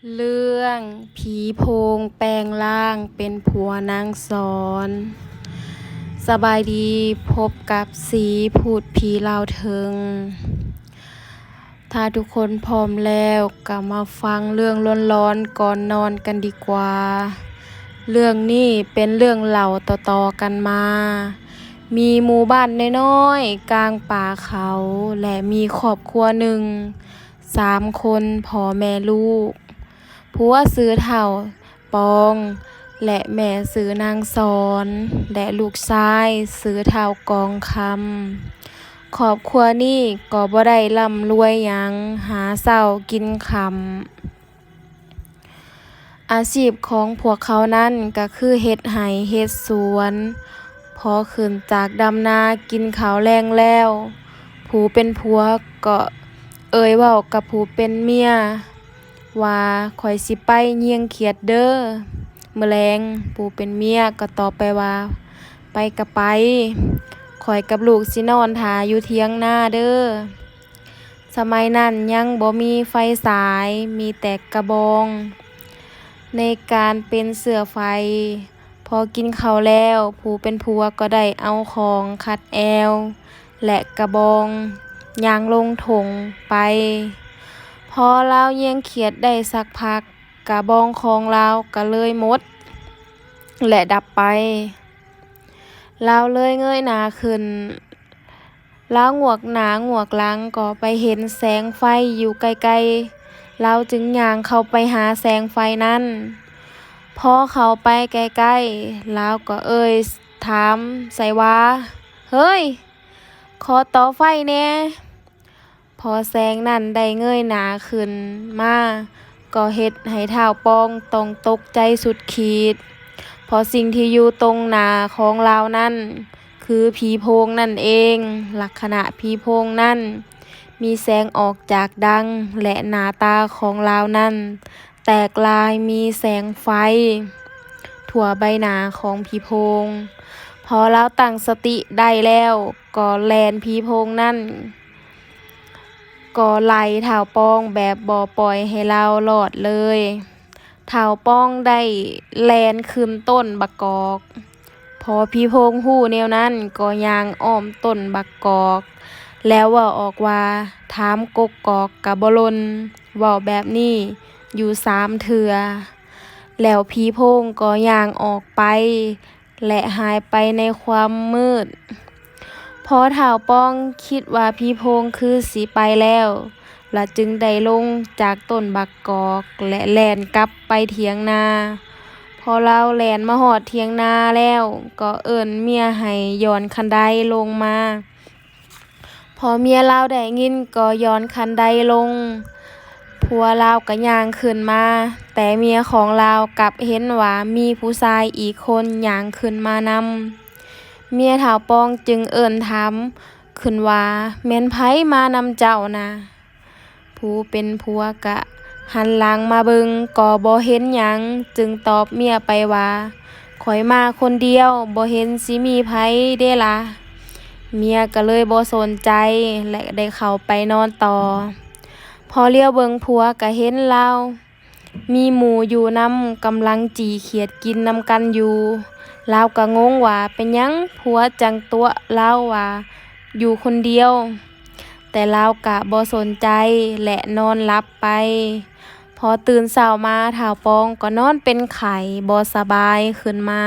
ເລື່ອງຜີໂພງແປງຮ່າງເປັນຜົວນາງສອນ. ສະບາຍດີ, ພົບກັບສີພູດຜີລາວເທິງ. ຖ້າທຸກຄົນພ້ອມແລ້ວ, ກໍມາຟັງເລື່ອງຫຼອນໆກ່ອນນອນກັນດີກວ່າ. ເລື່ອງນີ້ເປັນເລື່ອງເລົ່າຕໍ່ໆກັນມາ. ມີໝູ່ບ້ານນ້ອຍໆກາງປ່າເຂົາ ແລະ ມີຄອບຄົວໜຶ່ງ ສາມຄົນ, ພໍ່ແມ່ລູກ. ຜົວຊື່ທ້າວປອງ ແລະ ແມ່ຊື່ນາງສອນ ແລະ ລູກຊາຍຊື່ທ້າວກອງຄຳ. ຄອບຄົວນີ້ກໍບໍ່ໄດ້ລ່ຳລວຍຫຍັງ, ຫາເຊົ້າກິນຄ່ຳ. ອາຊີບຂອງພວກເຂົານັ້ນກໍຄືເຮັດໄຮ່ເຮັດສວນ. ພໍຂຶ້ນຈາກດຳນາກິນເຂົ້າແລງແລ້ວ, ຜູ້ເປັນຜົວກໍເອີ່ຍເວົ້າກັບຜູ້ເປັນເມຍວ່າ, ຂ້ອຍຊິໄປເຍງຂຽດເດີ້. ມື້ແລງຜູ້ເປັນເມຍກໍຕອບໄປວ່າ, ໄປກໍໄປ, ຂ້ອຍກັບລູກຊິນອນຖ້າຢູ່ຖຽງນາເດີ້. ສະໄໝນັ້ນຍັງບໍ່ມີໄຟສາຍ, ມີແຕ່ກະບອງໃນການເປັນເຊື້ອໄຟ. ພໍກິນເຂົ້າແລ້ວ, ຜູ້ເປັນຜົວກໍໄດ້ເອົາຂອງຂັດແອວ ແລະ ກະບອງຍ່າງລົງທົ່ງໄປ. ພໍລາວເຍງຂຽດໄດ້ສັກພັກ, ກະບອງຂອງລາວກໍເລີຍໝົດ ແລະ ດັບໄປ. ລາວເລີຍເງີຍໜ້າຂຶ້ນ. ລາວງວກໜ້າງວກຫຼັງກໍໄປເຫັນແສງໄຟຢູ່ໄກໆ, ລາວຈຶ່ງຍ່າງເຂົ້າໄປຫາແສງໄຟນັ້ນ. ພໍເຂົ້າໄປໃກ້ໆ, ລາວກໍເອີ່ຍຖາມໃສ່ວ່າ, ເຮີ້ຍ, ຂໍຕໍ່ໄຟແດ່. ພໍແສງນັ້ນໄດ້ເງີຍໜ້າຂຶ້ນມາ, ກໍເຮັດໃຫ້ທ້າວປອງຕ້ອງຕົກໃຈສຸດຂີດ, ເພາະສິ່ງທີ່ຢູ່ຕົງໜ້າຂອງລາວນັ້ນ ຄືຜີໂພງນັ້ນເອງ. ລັກຂະນະຜີໂພງນັ້ນມີແສງອອກຈາກດັງ ແລະ ໜ້າຕາຂອງລາວນັ້ນແຕກລາຍມີແສງໄຟທົ່ວໃບໜ້າຂອງຜີໂພງ. ພໍລາວຕັ້ງສະຕິໄດ້ແລ້ວ, ກໍແລ່ນ, ຜີໂພງນັ້ນກໍໄລ່ທ້າວປອງແບບບໍ່ປ່ອຍໃຫ້ລາວລອດເລີຍ. ທ້າວປອງໄດ້ແລ່ນຂຶ້ນຕົ້ນບັກກອກ. ພໍຜີໂພງຮູ້ແນວນັ້ນ, ກໍຍ່າງອ້ອມຕົ້ນບັກກອກ ແລ້ວເວົ້າອອກວ່າ, ຖາມກົກກອກກະບໍ່ຫຼົ່ນ. ເວົ້າແບບນີ້ຢູ່ສາມເທື່ອ, ແລ້ວຜີໂພງກໍຍ່າງອອກໄປ ແລະ ຫາຍໄປໃນຄວາມມືດ. ພໍທ້າວປອງຄິດວ່າຜີໂພງຄືຊິໄປແລ້ວ, ລະຈຶ່ງໄດ້ລົງຈາກຕົ້ນບັກກອກ ແລະ ແລ່ນກັບໄປຖຽງນາ. ພໍລາວແລ່ນມາຮອດຖຽງນາແລ້ວ, ກໍເອີ້ນເມຍໃຫ້ຢ່ອນຄັນໄດລົງມາ. ພໍເມຍລາວໄດ້ຍິນກໍຢ່ອນຄັນໄດລົງ, ຜົວລາວກໍຍ່າງຂຶ້ນມາ, ແຕ່ເມຍຂອງລາວກັບເຫັນວ່າມີຜູ້ຊາຍອີກຄົນຍ່າງຂຶ້ນມານຳ. ເມຍທ້າວປອງຈຶ່ງເອີ້ນຖາມຂຶ້ນວ່າ, ແມ່ນໃຜມານຳເຈົ້ານະ? ຜູ້ເປັນຜົວກະຫັນຫຼັງມາເບິ່ງກໍບໍ່ເຫັນຫຍັງ, ຈຶ່ງຕອບເມຍໄປວ່າ, ຂ້ອຍມາຄົນດຽວ, ບໍ່ເຫັນຊິມີໃຜເດລະ. ເມຍກໍເລີຍບໍ່ສົນໃຈ ແລະ ໄດ້ເຂົ້າໄປນອນຕໍ່. ພໍຫຼຽວເບິ່ງຜົວກໍເຫັນລາວມີໝູ່ຢູ່ນຳ, ກຳລັງຈີ່ຂຽດກິນນຳກັນຢູ່. ລາວກໍງົງວ່າເປັນຫຍັງຜົວຈັ່ງຕົວະລາວວ່າຢູ່ຄົນດຽວ, ແຕ່ລາວກະບໍ່ສົນໃຈ ແລະ ນອນຫຼັບໄປ. ພໍຕື່ນເຊົ້າມາ, ທ້າວປອງກໍນອນເປັນໄຂ້ບໍ່ສະບາຍຂຶ້ນມາ.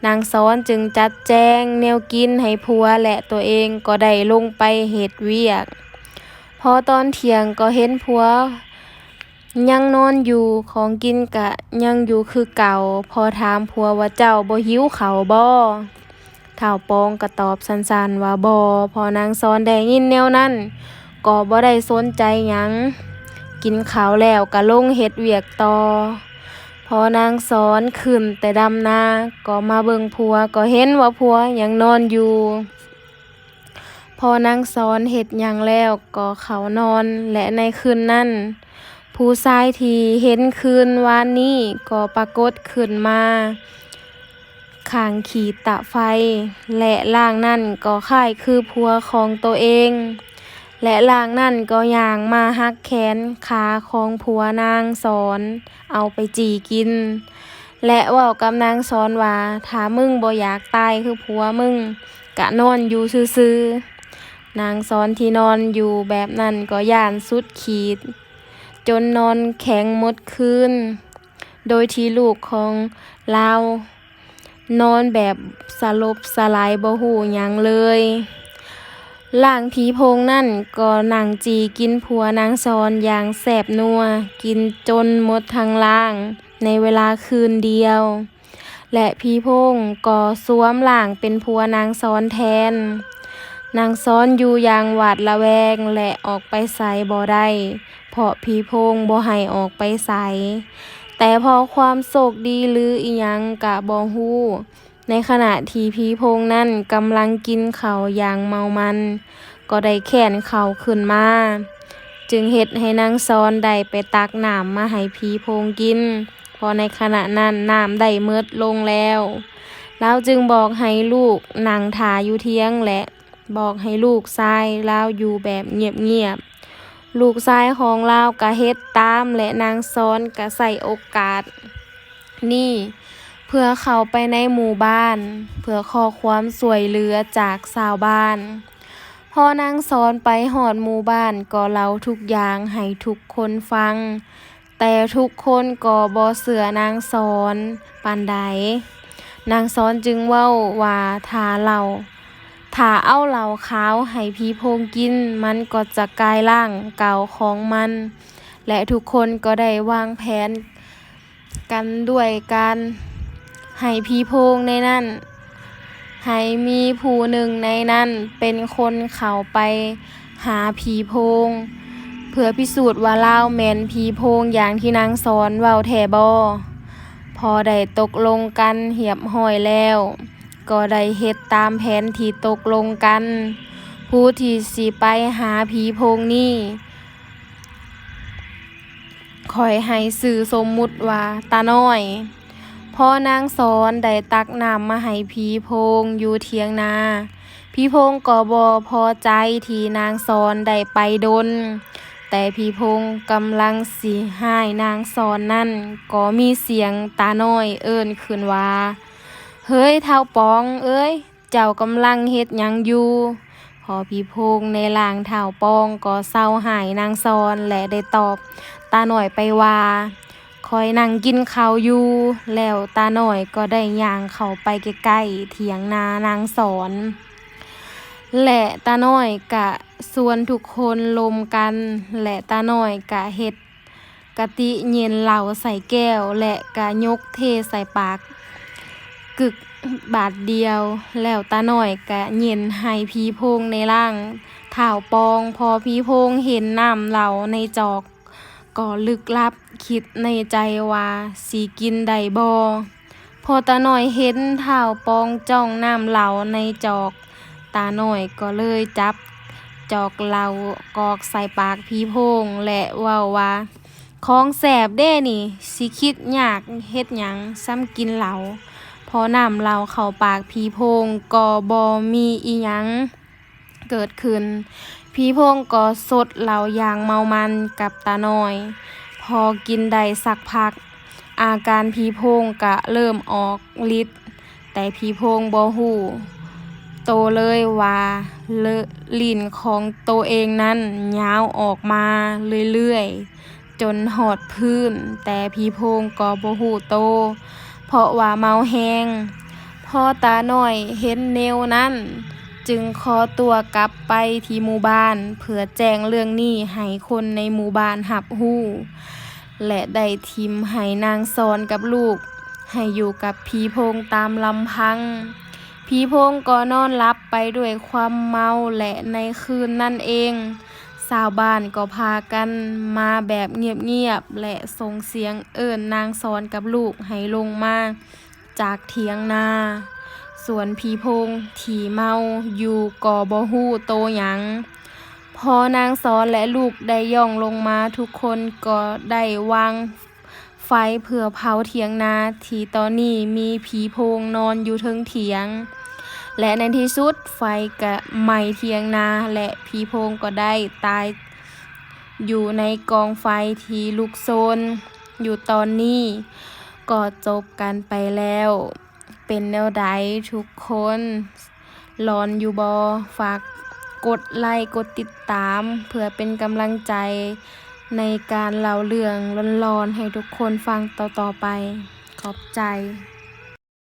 ນາງສອນຈຶ່ງຈັດແຈງແນວກິນໃຫ້ຜົວ ແລະ ຕົວເອງກໍໄດ້ລົງໄປເຮັດວຽກ. ພໍຕອນທ່ຽງກໍເຫັນຜົວຍັງນອນຢູ່, ຂອງກິນກະຍັງຢູ່ຄືເກົ່າ. ພໍຖາມຜົວວ່າ, ເຈົ້າບໍ່ຫິວເຂົ້າບໍ່? ທ້າວປອງກໍຕອບສັ້ນໆວ່າ ບໍ່. ພໍນາງສອນໄດ້ຍິນແນວນັ້ນກໍບໍ່ໄດ້ສົນໃຈຫຍັງ, ກິນເຂົ້າແລ້ວກໍລົງເຮັດວຽກຕໍ່. ພໍນາງສອນຂຶ້ນແຕ່ດຳນາກໍມາເບິ່ງຜົວ, ກໍເຫັນວ່າຜົວຍັງນອນຢູ່. ພໍນາງສອນເຮັດຫຍັງແລ້ວກໍເຂົ້ານອນ, ແລະ ໃນຄືນນັ້ນ ຜູ້ຊາຍທີ່ເຫັນຄືນວານນີ້ກໍປາກົດຂຶ້ນມາຂ້າງຂີດຕະໄຟ ແລະ ຮ່າງນັ້ນກໍຄ້າຍຄືຜົວຂອງໂຕເອງ. ແລະ ລ່າງນັ້ນກໍຍ່າງມາຫັກແຂນຂາຂອງຜົວນາງສອນ ເອົາໄປຈີ່ກິນ ແລະ ເວົ້າກັບນາງສອນວ່າ ຖ້າມຶງບໍ່ຢາກຕາຍຄືຜົວມຶງ ກະນອນຢູ່ຊື່ໆ. ນາງສອນທີ່ນອນຢູ່ແບບນັ້ນກໍຢ້ານສຸດຂີດ ຈົນນອນແຂງໝົດຄືນ ໂດຍທີ່ລູກຂອງລາວ ນອນແບບສະຫຼົບສະຫຼາຍບໍ່ຮູ້ຫຍັງເລີຍ. ຮ່າງຜີໂພງນັ້ນກໍນັ່ງຈີ່ກິນຜົວນາງສອນຢ່າງແຊບນົວ, ກິນຈົນໝົດທັງຮ່າງໃນເວລາຄືນດຽວ ແລະ ຜີໂພງກໍສວມຮ່າງເປັນຜົວນາງສອນແທນ. ນາງສອນຢູ່ຢ່າງຫວາດລະແວງ ແລະ ອອກໄປໃສບໍ່ໄດ້ ເພາະຜີໂພງບໍ່ໃຫ້ອອກໄປໃສ. ແຕ່ເພາະຄວາມໂຊກດີຫຼືອີ່ຫຍັງກະບໍ່ຮູ້, ໃນຂະນະທີ່ຜີໂພງນັ້ນກຳລັງກິນເຂົ້າຢ່າງເມົາມັນ, ກໍໄດ້ແຄ້ນເຂົ້າຂຶ້ນມາ, ຈຶ່ງເຮັດໃຫ້ນາງສອນໄດ້ໄປຕັກນ້ຳມາໃຫ້ຜີໂພງກິນ, ເພາະໃນຂະນະນັ້ນນ້ຳໄດ້ໝົດລົງແລ້ວ. ລາວຈຶ່ງບອກໃຫ້ລູກນັ່ງຖ້າຢູ່ທຽງ ແລະ ບອກໃຫ້ລູກຊາຍລາວຢູ່ແບບງຽບໆ. ລູກຊາຍຂອງລາວກະເຮັດຕາມ ແລະ ນາງສອນກະໃຊ້ໂອກາດນີ້ເພື່ອເຂົ້າໄປໃນໝູ່ບ້ານ ເພື່ອຂໍຄວາມຊ່ວຍເຫຼືອຈາກຊາວບ້ານ. ພໍນາງສອນໄປຮອດໝູ່ບ້ານກໍເລົ່າທຸກຢ່າງໃຫ້ທຸກຄົນຟັງ. ແຕ່ທຸກຄົນກໍບໍ່ເຊື່ອນາງສອນປານໃດ. ນາງສອນຈຶ່ງເວົ້າວ່າ ຖ້າເຫຼົ້າ, ຖ້າເອົາເຫຼົ້າຂາວໃຫ້ຜີໂພງກິນ, ມັນກໍຈະກາຍຮ່າງເກົ່າຂອງມັນ. ແລະ ທຸກຄົນກໍໄດ້ວາງແຜນກັນດ້ວຍການໃຫ້ຜີໂພງໃນນັ້ນ ໃຫ້ມີຜູ້ໜຶ່ງໃນນັ້ນເປັນຄົນເຂົ້າໄປຫາຜີໂພງ ເພື່ອພິສູດວ່າລາວແມ່ນຜີໂພງຢ່າງທີ່ນາງສອນເວົ້າແທ້ບໍ່. ພໍໄດ້ຕົກລົງກັນຮຽບຮ້ອຍແລ້ວ ກໍໄດ້ເຮັດຕາມແຜນທີ່ຕົກລົງກັນ. ຜູ້ທີ່ຊິໄປຫາຜີໂພງນີ້ ຂ້ອຍໃຫ້ຊື່ສົມມຸດວ່າຕານ້ອຍ. ພໍນາງສອນໄດ້ຕັກນ້ຳມາໃຫ້ຜີໂພງຢູ່ຖຽງນາ, ຜີໂພງກໍບໍ່ພໍໃຈທີ່ນາງສອນໄດ້ໄປດົນ, ແຕ່ຜີໂພງກຳລັງຊິຮ້າຍນາງສອນນັ້ນ, ກໍມີສຽງຕານ້ອຍເອີ້ນຂຶ້ນວ່າ, ເຮີ້ຍ ທ້າວປອງເອີຍ! ເຈົ້າກຳລັງເຮັດຫຍັງຢູ່? ພໍຜີໂພງໃນຮ່າງທ້າວປອງກໍເຊົາຮ້າຍນາງສອນ ແລະ ໄດ້ຕອບຕານ້ອຍໄປວ່າ, ຂ້ອຍນັ່ງກິນເຂົ້າຢູ່. ແລ້ວຕານ້ອຍກໍໄດ້ຍ່າງເຂົ້າໄປໃກ້ໆຖຽງນານາງສອນ ແລະ ຕານ້ອຍກະຊວນທຸກຄົນລົມກັນ ແລະ ຕານ້ອຍກະເຮັດ ກະຕິເຫງັນເຫຼົ້າໃສ່ແກ້ວ ແລະ ກະຍົກເທໃສ່ປາກ ກຶກບາດດຽວ. ແລ້ວຕານ້ອຍກະເຫງັນໃຫ້ຜີໂພງໃນຮ່າງທ້າວປອງ. ພໍຜີໂພງເຫັນນ້ຳເຫຼົ້າໃນຈອກ ກໍລຶກຫຼັບ, ຄິດໃນໃຈວ່າ ຊິກິນໄດ້ບໍ່? ພໍຕານ້ອຍເຫັນທ້າວປອງຈ້ອງນ້ຳເຫຼົ້າໃນຈອກ, ຕານ້ອຍກໍເລີຍຈັບຈອກເຫຼົ້າກອກໃສ່ປາກຜີໂພງ ແລະ ເວົ້າວ່າ, ຂອງແຊບເດ້ນີ້, ຊິຄິດຍາກເຮັດຫຍັງ, ຊ່ຳກິນເຫຼົ້າ. ພໍນ້ຳເຫຼົ້າເຂົ້າປາກຜີໂພງກໍບໍ່ມີອີ່ຫຍັງ ເກີດຂຶ້ນ. ຜີໂພງກໍສົດເຫຼົ້າຢ່າງເມົາມັນກັບຕານ້ອຍ. ພໍກິນໄດ້ສັກພັກ, ອາການຜີໂພງກະເລີ່ມອອກລິດ, ແຕ່ຜີໂພງບໍ່ຮູ້ໂຕເລີຍວ່າ ເລີ ລີ້ນຂອງໂຕເອງນັ້ນຍາວອອກມາເລື້ອຍໆ ຈົນຮອດພື້ນ, ແຕ່ຜີໂພງກໍບໍ່ຮູ້ໂຕ ເພາະວ່າເມົາແຮງ. ພໍຕານ້ອຍເຫັນແນວນັ້ນ, ຈຶ່ງຂໍຕົວກັບໄປທີ່ໝູ່ບ້ານ ເພື່ອແຈ້ງເລື່ອງນີ້ໃຫ້ຄົນໃນໝູ່ບ້ານຮັບຮູ້ ແລະ ໄດ້ຖິ້ມໃຫ້ນາງສອນກັບລູກ ໃຫ້ຢູ່ກັບຜີໂພງຕາມລຳພັງ. ຜີໂພງກໍນອນຫຼັບໄປດ້ວຍຄວາມເມົາ ແລະ ໃນຄືນນັ້ນເອງ, ຊາວບ້ານກໍພາກັນມາແບບງຽບໆ ແລະ ສົ່ງສຽງເອີ້ນນາງສອນກັບລູກໃຫ້ລົງມາຈາກຖຽງນາ. ສ່ວນຜີໂພງທີ່ເມົາຢູ່ກໍບໍ່ຮູ້ໂຕຫຍັງ. ພໍນາງສອນ ແລະ ລູກໄດ້ຍ່ອງລົງມາ, ທຸກຄົນກໍໄດ້ວາງ ໄຟເພື່ອເຜົາຖຽງນາ ທີ່ຕອນນີ້ມີຜີໂພງນອນຢູ່ເທິງຖຽງ. ແລະໃນທີ່ສຸດໄຟກໍໄໝ້ຖຽງນາ ແລະ ພີ່ໂພງກໍໄດ້ຕາຍຢູ່ໃນກອງໄຟທີ່ລຸກໂຊນຢູ່ຕອນນີ້ ກໍຈົບກັນໄປແລ້ວ. ເປັນແນວໃດທຸກຄົນ? ຫຼອນຢູ່ບໍ່? ຝາກກົດໄລ ກົດຕິດຕາມ ເພື່ອເປັນກຳລັງໃຈໃນການເລົ່າເລື່ອງຫຼອນໆໃຫ້ທຸກຄົນຟັງຕໍ່ໆໄປ. ຂອບໃຈ.